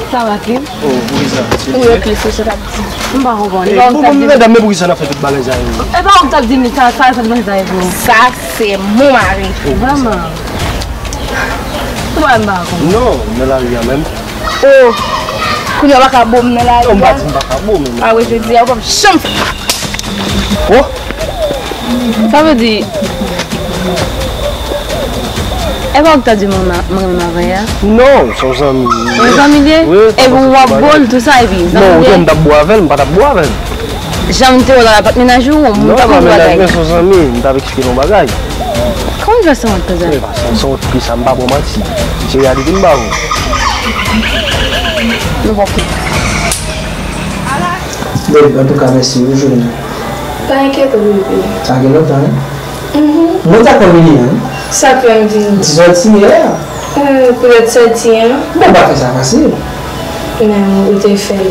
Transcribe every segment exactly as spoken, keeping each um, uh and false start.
Sa va, Kim? Oh, poukisa? Ou yo, Chris, se sa k ap di. M pa konprann. E pa ou k t ap di. Medam, men poukisa n ap fè tout bagay sa yo? E pa ou k t ap di m sa, sa, sa, sa, sa, sa. Sa, se mon mari. Vrèman. Ou pa m pa konprann. Non, nan lari a menm. Oh, kounye a w pa ka bo m nan lari a? Non, m pa di m pa ka bo, men. Ah wi, jodi a, ou p ap janm fè. Oh! Sa vle di, e pa ou k ta di mwen ma- mwen renmen avè a? Non, se yon zanmi. Yon zanmi li ye? Epi w ap bo l tou sa, epi zanmi li ye? Non, ou di m t ap bo avè l, m pa t ap bo avè l. Jan m te wè l la, l pa t menaj ou, m t ap yon bagay. Non, se pa menaj mwen, se yon zanmi, m t ap eksplike l yon bagay. Kòman w fè sa, yon zanmi? Se pa sa, se yon tris, sa m pa ba w manti. Se reyalite m ba ou. Nou pa okipe. Babe, antouka, mèsi wi, jounen an. Pa enkyete w, bebe. Sa gen lontan, wi. Mhm. Mwen ta konn vini an, wi. Sa k fè m vini? M ti sòti yè a. Hmm, poutèt sòti an? Bon, pa fè sa fasil. Men ou te fè l.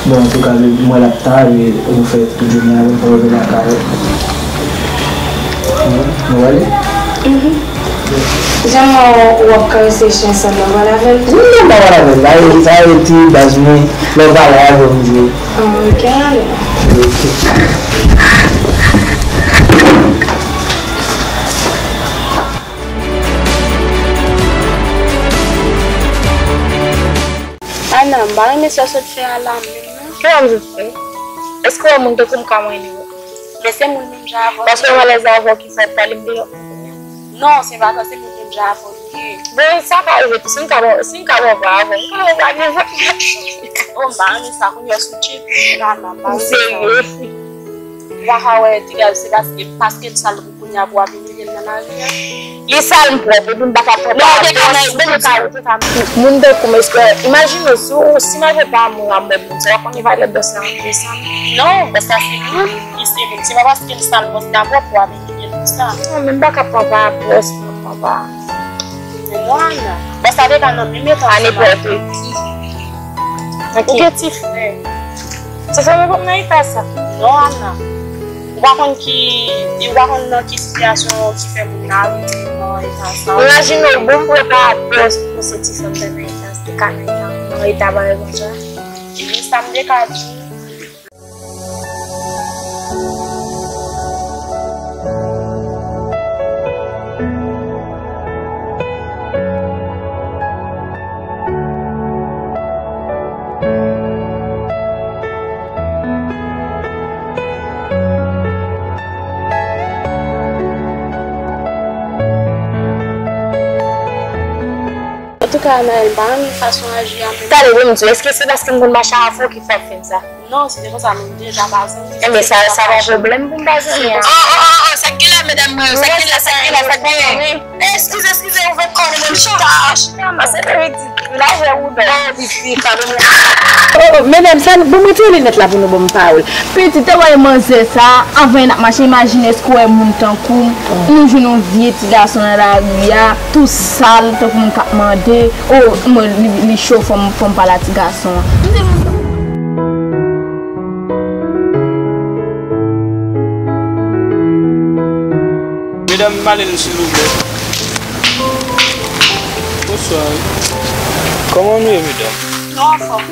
Bon, antouka, babe, mwen l ap ta, e ou fè tout jounen an, pou reveni lakay ou. Wi, nou prale? Mhm. Jan m wè w ap karese chen sa, w pral avè l tou? Non, m pa pral avè l. Sa e, sa e ti baz mwen. Lè w pale avè m, m jwe. Ah, ok, ale. Ok. Ana, m pa renmen sa w sot fè a la menm, non. Kisa m sot fè? Èske w wè moun tankou m ka manyen yo? Men se moun menm jan avè w. Paske m alèz avè w ki fè w pale m deyò. Non, se pa sa, se moun menm jan avè w li ye. Bon, sa ka rive tou. Si m ka bon, si m ka bon pa avè w, m ka bon pa avè w. Oh, m pa renmen sa, kounye a sou tchip, m pa renmen sa. Ou serye? Ou pa ka wè ti gaz, se paske, paske l sal pou kounye a pou w ap imilye l nan lari a. Li sal m pwòp, epi m pa ka pwòp. Non, ou te ka nan, ou te ka, ou te ka. Moun tankou m, èske, imajine w, si w, si malgre pa amour a m wè moun sa, w ap konnen valè bòs la an desann. Non, bòs la se moun, li se moun. Se pa paske l sal bòs la pwòp pou w ap imilye l pou sa. Non, men m pa ka pran pa bòs, m pa pran pa. Men non, Ana. Bòs la te ka nan menm eta ansanm avè w. A nenpòt ki. Ou gen ti frè. Ti frè mwen pa nan eta sa. Non, Ana. Ou pa konn ki, ou pa konn nan ki sitiyasyon ki fè moun nan rive nan eta sa. Imajine w, bon, m pran pa bòs pou se ti frè m te nan eta, se te ka nan eta, nan eta bagay konsa. E sa m te ka di. Antouka, Anaël, m pa renmen fason aji a menm. Tande, bon, m di w, èske se paske m konn mache avè w ki fè w fè sa? Non, si te konsa, nou deja pa zanmi. Enben, sa, sa pa pwoblèm pou m pa zanmi a. Oh, oh, oh, oh, sa k gen la, medam mwen yo? Sa k gen la, sa k gen la, sa k gen la? Eskize, eskize, ouvè kò nou, menm chita, chita, non, se te ridikil. Lajè ou dò. Oh, pitit, padone. Oh, medam, sa, bon, retire linèt la pou nou ban m pawòl. Pitit, te wè manzè sa, anvan n ap mache, imajine èske w wè moun tankou m, nou jwenn yon vye ti gason nan lari a, tou sal, tankou moun k ap mande, oh, mwen, li, li cho, fò m, fò m pale a ti gason an. Medam, m ale nou, silvouplè. Bonswa. Kòman nou ye, medam? Nou anfòm.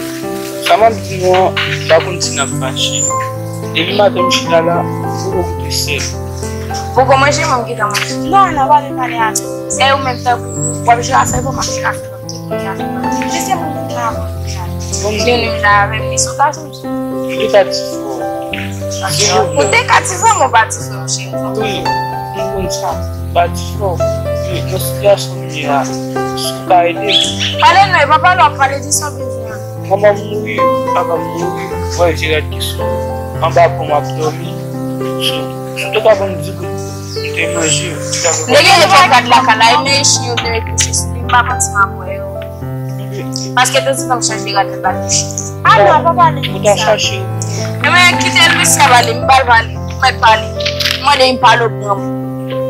Sa m ap di nou an, m pa konn si n ap fache. Depi maten m chita la, m poko goute sèl. Poko manje, mwen m gentan manje. Non, n a pale, pale a. Se ou menm tankou w ap jere afè w, m ap jere afè m. Mesye moun nan avan. Bon, vini la avè m, li sou gason. Li pa di fò. Ou te ka di fò, mwen pa di fò, cheri. Wi, m konn sa. M pa di fò. Men nan sitiyasyon m ye a, si w ka ede m. Pale non, e pa pale, w ap pale de sa w bezwen an. Manman m mouri, papa m mouri, frè Jerad ki sou anba pon ap dòmi. So, si w te ka ban m di goud, m te manje, m te ka fè. Nèg yo te fè gad lakay la, e men chen yo te kouche sou li, m pa panse m ap wè yo. Paske tanzantan m chanje rad mwen pa touche. Ah non, pa pale de sa. Ou ta chache. Ebyen, kite Lucia pale, m pa pale. Mwen pale. Mwen de m pale ou pran m.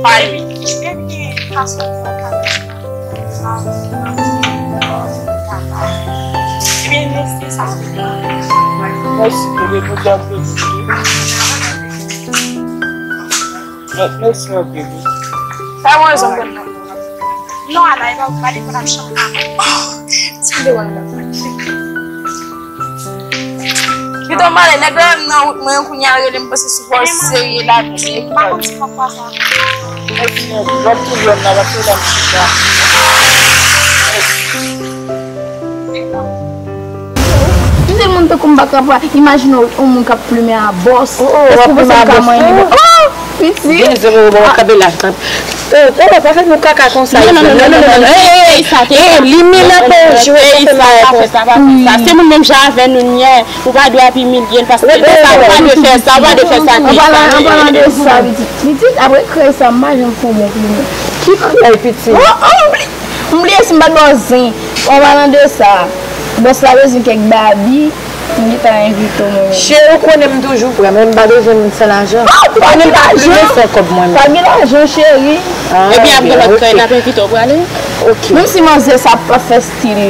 Pale. Ebyen, fason mwen pale. Ebyen, mèsi sa. Mèsi pou reponn la. Mèsi anpil. Sa mwen zanmi. Non, ala, e pa ou pale pou n ap chanm la. Sa m te wè l la. Pito m ale, nèg la menm nan wout mwen, kounye a rele m, panse se fò serye l ap di. M pa konn si m ap fè sa. Mèsi, mèsi. W ap toujou wè m nan, w ap toujou wè m chita. Mèsi. Pitit moun tankou m pa ka pa imajine yon moun k ap plimen a bòs. Oh, oh, w ap plimen a bòs tou? Oh, pitit. Vin, se mwen, mwen kanpe la. Eh, kòman pa fè nou kaka konsa? Non, non, non, non, non, non, non, eh, eh, eh, eh, li menm ap jwe, pa fè sa, pa fè sa. Se moun menm jan avè nou, nyè. Ou pa dwe ap imilye l, paske li sa, ou pa dwe fè sa, ou pa dwe fè sa. An palan, an palan de sa, pitit, pitit, apre krèy sa, m pa janm fè yon bon plimen. Ki krèy, pitit? Oh, oh, m bli-, m bliye si m pa t ba w zen. An palan de sa, bòs la bezwen kèk babi, m gentan envite w, mwen menm. Cheri, ou konnen m toujou prè, men m pa bezwen moun san lajan. Oh, ou pa gen lajan? Ou konnen m pa plimen san kòb mwen menm. Pa gen lajan, cheri. Ah, ebyen, ap gen lòt krèy, n ap envite w prale. Ok. Menm si manzè sa pa fè stil.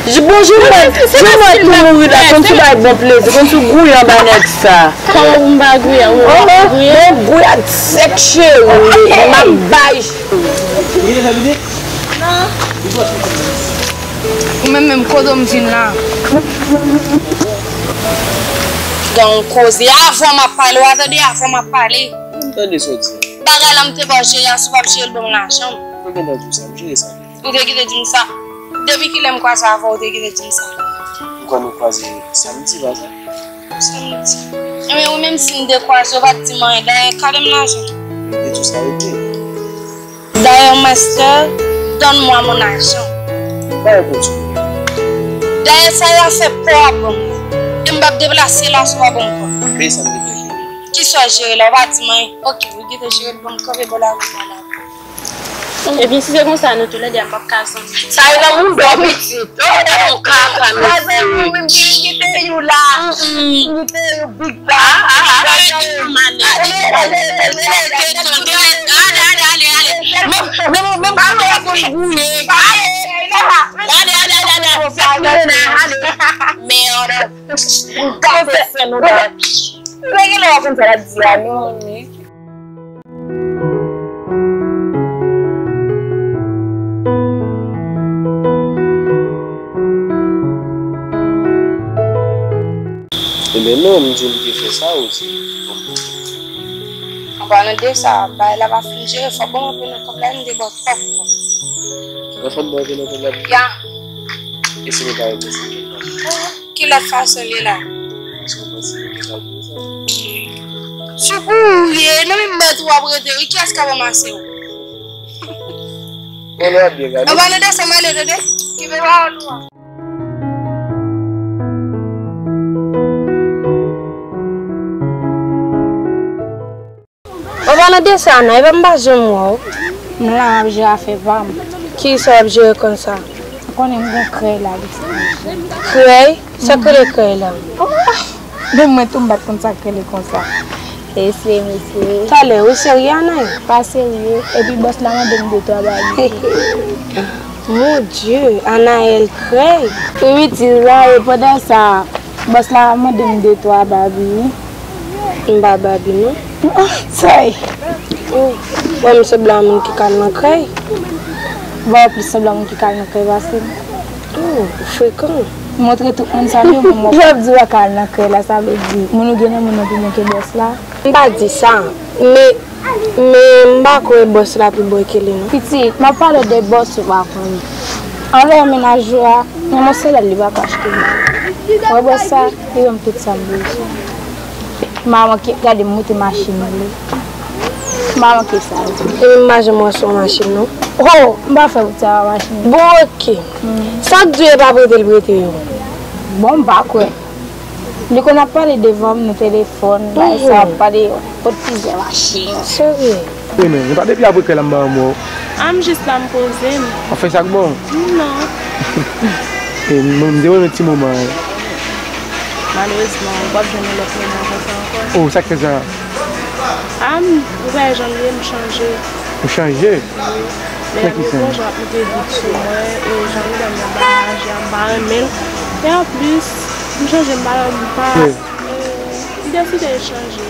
J-, bon, Jimèt, Jimèt tou mouri la, konn sou bay bon plezi, konn sou gouye anba nèg sa. Kòman pou m pa gouye? Ou pa gouye? Bon, gouye ak sèk cheri, m ap bay. Ou menm menm, kote w m vin la? Gen yon koze, avan m ap pale, w a tande, avan m ap pale. M tande sa w di a. Bagay la m te ba w jere a, si w p ap jere l, ban m lajan m. Mwen gentan di w sa, m jere sa. Ou te kite di m sa. Depi kilè m kwaze avè w, ou te kite di m sa? M kwè nou kwaze samdi, pa sa? Samdi. Ebyen, ou menm si m te kwaze, ou pa t di m anyen. Dayè, kale m lajan. M te di w sa rete. Dayè, master, donne-moi mon argent. Ba yo kòb sou. Dayè, sa y a fè pa w ap ban m nan. E m p ap deplase la si w pa ban m kòb. Men sa m te fè jere. Kisa w jere la? Ou pa di m anyen. Ok, ou kite jere l, ban m kanpe bò lari sa la. Ebyen, si se konsa, nou toulède a, m p ap ka zanmi. Sa yo nan mouda w, pitit. Oh, nan yon kaka, mesye. Ou menm ki kite yon la. Kite yon big bag. Ah, ah, ah. Ale, ale, ale, ale. Menm, menm, menm pa konn gouye. Ale, ale, ale, ale. Mèd. Ou ka fè sa, nou pa. Mwen gen lè w ap konn sa l ap di a, non, wi. Ebyen non, m di w m te fè sa, ou di bon. An palan de sa, bagay la pa fin jere, fò ban m anpe nan kòb la, m te ba w twòp kòb. Fò m ba w anpe nan kòb la? Ya. E si nou pa repoze? Ki lòt fason l ye la? Si w panse nou te ka jere sa? Sou pou ou ye, nan men mèt ou w ap rete, wi, kiyès k ap ranmase w? Bon, nou ap byen gade. Anba nou desann ale, tande? Kenbe pawòl ou a. An palan de sa, nan, epa m pa janm wè w. M la, m ap jere afè pa m. Kisa w ap jere konsa? Ou konnen m gen krèy la, pitit. Krèy? Sa k rele krèy la? Oh! Menm mwen tou, m pa t konn sa k rele konsa. Mesye, mesye. Talè, ou serye, Anay? Pa serye. Epi bòs la mande m de twa babi. Mon Dieu, Anaël krèy. Wi, pitit, la, e pandan sa, bòs la mande m de twa babi, wi. M pa babi, non. Ah, sa ye. Oh, wè m sanble a moun ki ka al nan krèy. Wè w plis sanble a moun ki ka al nan krèy pase m. Oh, ou frekan. Montre tout moun sa, men w menm w ap di w pa ka al nan krèy la, sa vle di moun ou gen nan men w pi bon ke bòs la. M pa di sa, men Men m pa kwè bòs la pi bon ke li non. Pitit, m ap pale de bòs ou pa konnen. Anlè mennaj ou a, menm yon sandal li pa ka achte m. Wè bòs sa, li ban m tout sa m bezwen. M pa manke, gade m moute machin li. M pa manke sa. E m pa janm wè w sou yon machin non. Ho, m pa fè wout sa pa machin. Bon, oke. Sa k di w e pa prete l prete yo? Bon, m pa kwè. Li konn ap pale devan m nan telefòn, bagay sa, ap pale, pot plizyè machin. Serye? Wi, men, e pa depi apre krèy la m pa wè w. A, m jis la, m poze m. W ap fè sa k bon? Non. E, m, m te renmen ti moman an. Malerezman, ou p ap jwenn yon lòt moman konsa ankò. Oh, sa k fè sa? A, m, ou wè jan m ye, m chanje. Ou chanje? Wi. Men nan ki sans? Jan ap mete dout sou mwen, e jan m wè m nan bagay a, m pa renmen l. E anplis, m chanje, m pa, m pa, e, m deside chanje.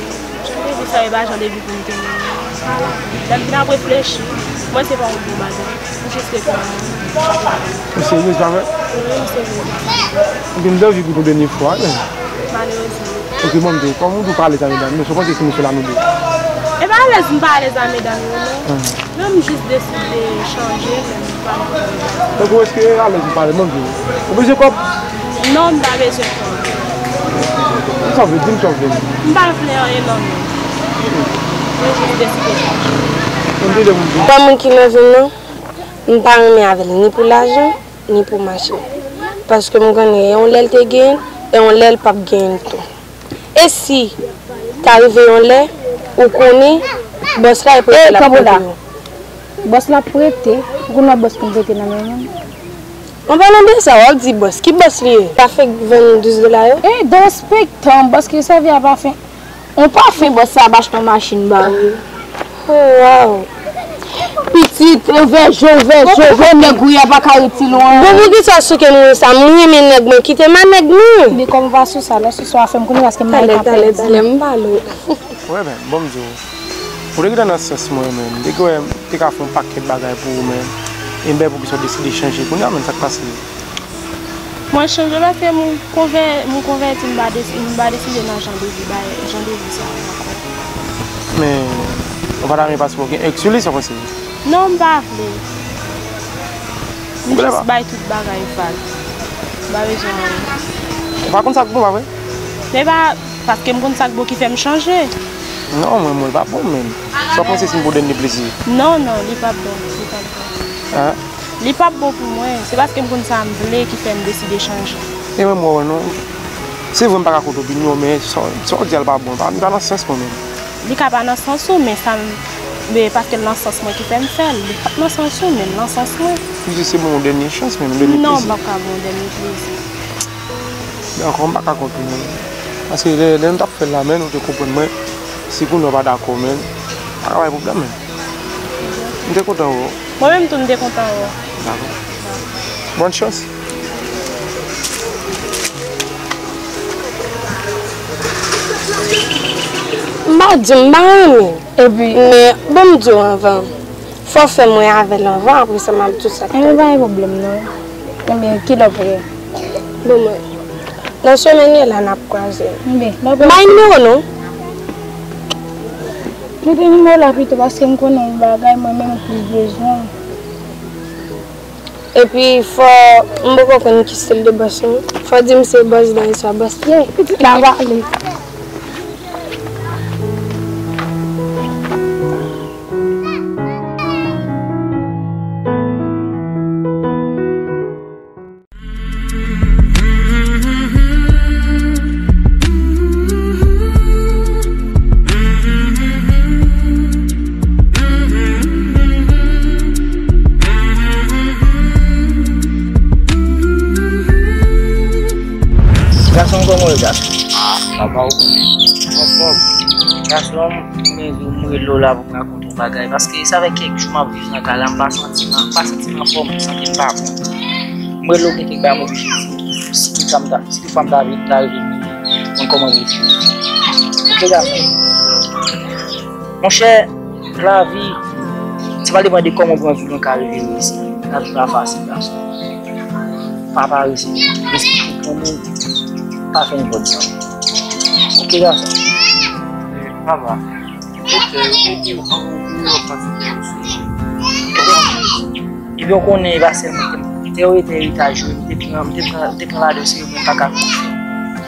Jan m te di sa, e pa jan de vi pou m te mennen. Vwala. Lè m fin ap reflechi, m wè se pa yon bon bagay. M jis rete nan mwen. Ou serye, se pa vre? Wi, m serye. Ebyen, m te anvi pou yon dènye fwa, men. Malerezman. Ok, bon, m di w, kòm ou di w pa alèz a medam yo, sa w panse si m sou la nou de? E pa alèz, m pa alèz a medam yo, non. Hmm. Non, m jis deside chanje, men m pa alèz. Tankou èske alèz ou pa alèz, bon, m di w. Ou bezwen kòb? Non, m pa bezwen kòb. Sa w vle, di m sa w vle. M pa vle anyen, non, non. Mwen jis deside chanje. Bon, m di w. Pa moun ki nan vi m nan, m pa renmen avè l ni pou lajan, ni pou machin. Paske m konnen yon lè l te genyen l, e yon lè l p ap genyen l tou. E si ta rive yon lè, ou konnen, bòs la e prete l ap prete yo. Bòs la prete, ou konn wè bòs konn prete nan men moun. An palan de sa, w ap di bòs, ki bòs li ye? Afè venndouz dola yo? E derespektan, bòs ki sèvi a pafen. On pafen bòs sa ap achte yon machin ba ou. Oh, wow. Pitit, ouvè je w, ouvè je w, ouvè nèg ou ye a pa ka ret ti lwen. Bon, poukisa w souke m konsa? M renmen nèg mwen, kite m a nèg mwen. Men kòm ou pa sou sa, lè sou sa w a fè m konnen paske m pa gen tan pèdi. Talè, talè, talè, m pale w. Wi, men, bon, m di w. Ou te gentan nan sans mwen, men. M te kwè m te ka fè yon pakèt bagay pou ou, men. E m bè poukisa w deside chanje kounye a, men, sa k pase? Mwen chanje paske m konvè-, m konvèti, m pa desi-, m pa deside nan jan de vi, bay, jan de vi sa ankò. Men, ou pa ta renmen paspò gen èks sou li, sa w panse? Non, m pa vle. M jis bay tout bagay vag. M pa bezwen anyen. Ou pa konn sa k bon, pa vre? Se pa paske m konn sa k bon ki fè m chanje. Non, mwen, mwen, li pa bon, menm. Sa w panse si m ba w dènye plezi? Non, non, li p ap bon, li p ap bon. Hein? Li p ap bon pou mwen. Se paske m konn sa m vle ki fè m deside chanje. E mwen, mwen, non. Se vre, m pa ka kont opinyon, men sa, sa w di a, l pa bon. Pa, li pa nan sans mwen menm. Li ka pa nan sans ou, men sa m, men paske l nan sans mwen ki fè m fè l. Li p ap nan sans ou, men l nan sans mwen. M di se bon, yon dènye chans, men yon dènye plezi. Non, m p ap ka ba w yon dènye plezi. Men ankò, m pa ka kont ou, men. Paske lè, lè nou t ap fè l la, men nou te konprann mwen. Si kounye a w pa dakò, men, pa ka bay pwoblèm, men. M te kontan wè w. Mwen menm tou, m te kontan wè w. Dakò. Bòn chans. M pa di m pa renmen. Epi, men, bon, m di w anvan. Fò w fè m wè avè l anvan, apre sa, m ap di w sa k pase. Enben, pa gen pwoblèm, non. Enben, kilè w prè? Bon, mwen, nan semèn yo la, n ap kwaze. Enben, lè w prè. Bay nimewo w non. Mete nimewo w la pito, paske m konnen yon bagay, mwen menm, m plis bezwen w. Epi, fò, m poko konn ki stil de bòs, non. Fò w di m se bòs dan, swa bòs. Ye, pitit la, va ale. Gason, kòman w ye, gason? Ah, papa, ou konnen. Anfòm. Gason, men, m rele w la pou m rakonte w yon bagay. Paske sa fè kèk jou m ap viv nan kay la, m pa santi m, m pa santi m anfòm, m santi m pa bon. M rele w gen kèk bagay m oblije di w. Si toutfwa m ta, si toutfwa m ta vin, ta rive vini, konn kòman pou viv. Ok, gason. Monchè, lavi, se pa depann de kòman w pran vi w ka rive isit. Lavi pa fasil, gason. Pa parese, respekte granmoun, pa fè nenpòt jan. Ok, gason? Papa, doktè yo te di yo pa ouvri yo, pa fè yo sou. Ebyen, w konnen, e pa sèlman tè, tè yo rete eritaj yo, m te pran, m te pran, m te pran ladan yo, se yo menm pa ka konfye.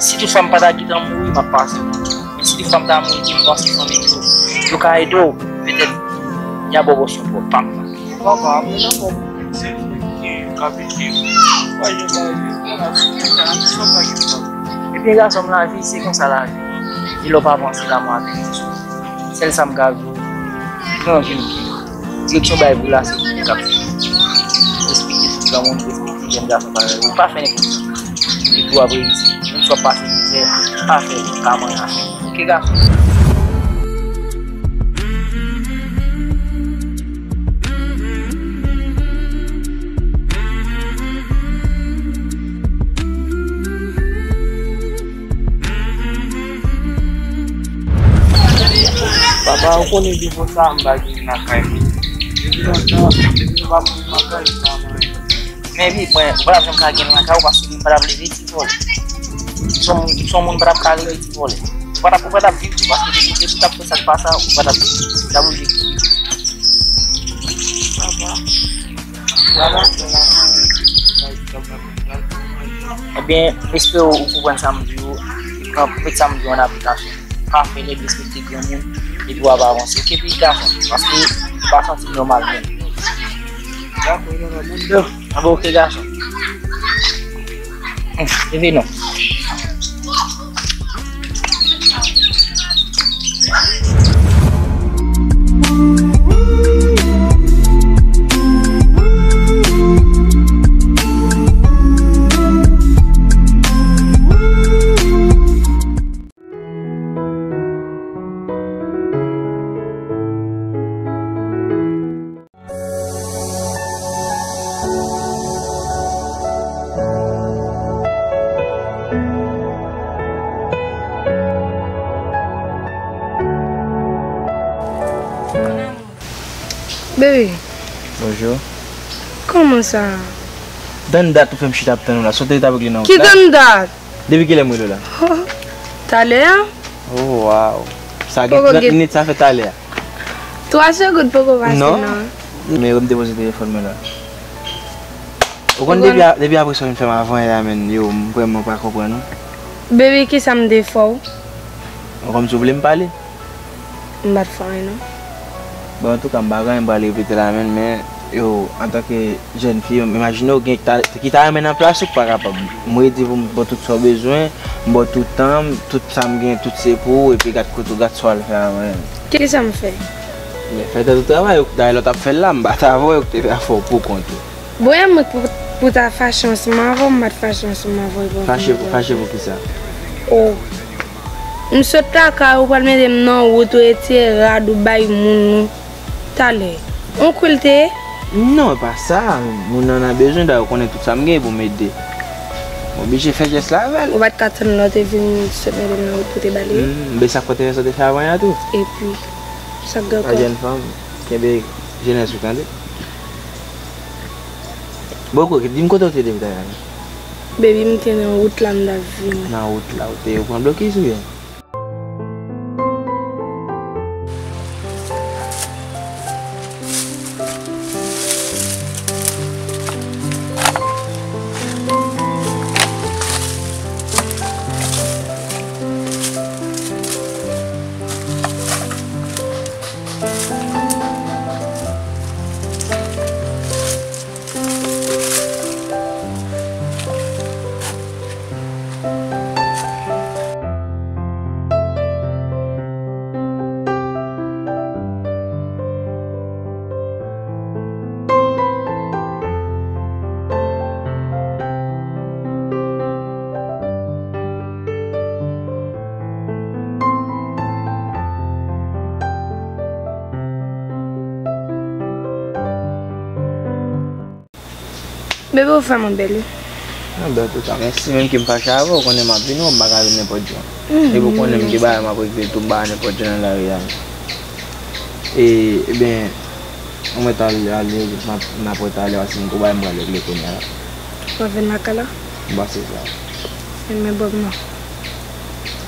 Si toutfwa m pa ta gentan mouri, m ap pase. Men si toutfwa m ta mouri, m panse fanmi m yo, yo ka ede w, petèt, y a ba w bò sou bò pa m. Papa, apre nan kò pou se li menm ki ka pete. Pa janm pa rive, pa la, si sa, sa pa gen pwoblèm. Ebyen, gason m, lavi, se konsa lavi. E lè w pa panse, lanmò a pèdi sou ou. Sèl sa m ka di w, pran vi w byen. Direksyon bay pou la, se ou menm k ap fini. Respekte tout granmoun, respekte jèn gason parèy ou. Pa fè nenpòt sa. Epi w ap reyisi. Menm si w ap pase mizè, pa fè, pa manyen afè. Ok, gason? Papa, ou konnen depi sa m pa gen lakay mwen. Depi lontan, depi nou pa mouri m ap gade sa mwen. Men wi, mwen, ou pa t ap janm ka gen lakay ou paske mwen pa t ap leve ti vòlè. M se yon, m se yon moun m pa t ap ka rele ti vòlè. Ou pa t ap, ou pa t ap viv tou, paske depi, depi w t ap fè sa k pa sa, ou pa t ap viv. T ap oblije kite. Ebyen, m espere w, ou konprann sa m di w, e pran, met sa m di w an aplikasyon. Pa fè lè derespekte granmoun, epi w ap avanse. Oke, pitit gason, paske m pa santi m nòmal menm. Dakò, dakò, bon, bon. Anba, oke, gason. Leve non. Bebe. Bonjou. Kòman sa? Tann dat ou fè m chita ap tann ou la. Sa w te ret avèk li nan wout la? Ki tann dat? Depi kilè m rele w la? Talè a. Oh, waw. Sa gen trant minit, sa fè talè a. Twa segonn poko pase non. Men yo m te poze telefòn mwen la. Ou konn depi, depi apre sa w vin fè m avan yè a, menn, yo, m vrèman pa konprann ou. Bebe, kisa m te fè w? Ou kòmsi w vle m pale? M pa t fè anyen non. Bon, antouka, m pa gen anyen m pral repete la, menn, men yo, antanke jèn fi, imajine w gen ki ta, ki ta renmen nan plas ou, k pa kapab. M redi pou m ba w tout sa w bezwen, m ba w tout tan m, tout sa m gen, tout se pou ou, epi gad kote w, gad sa w al fè avè l. Kisa m fè? Men fè tèt ou travay, dayè lè w t ap fè l la, m pa t avè w, ou te fè afè w pou kont ou. Bon, e mwen pou, pou ta fache ansanm avè w, m pa t fache ansanm avè w, e pa vre. Fache pou, fache pou kisa? Oh. M sot lakay ou, pral mete m nan wout, ou retire rad ou bay moun ou. Talè. On kou l te ye? Non, e pa sa. Moun nan nan bezwen, dayè ou konnen tout sa m gen pou m ede. M oblije fè jès la avè l. Ou pa t ka tann lè w te vin sot mete m nan wout pou te ba li? Hmm, men sa k fè w te fè sa w te fè avan yè a tou? Epi, sa k gen ankò? Jèn fanm, kenbe jenès ou, tande? Bon, ok, di m kote w te depi talè a la? Baby, m te nan wout la, m t ap vini. Nan wout la, ou te, ou pran blokis oubyen? Bebe, ou vrèman bèl, wi. Mwen bèl toutan, men si menm ke m fache avè w, ou konnen m ap vin wè w, m pa ka vin nenpòt jan. Epi ou konnen m gen bagay m ap regle tou, m pa ka nenpòt jan nan lari a. E, ebyen, ou mèt al, ale, m ap, m ap wè talè, paske m gon bagay m pral regle kounye a la. W ap vin lakay la? M panse sa. Men, men Bob non.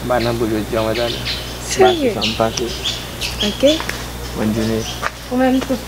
M pa nan boul jodi a, ou mèt ale. Serye? M panse sa, m fache. Ok. Bòn jounen. Ou menm tou.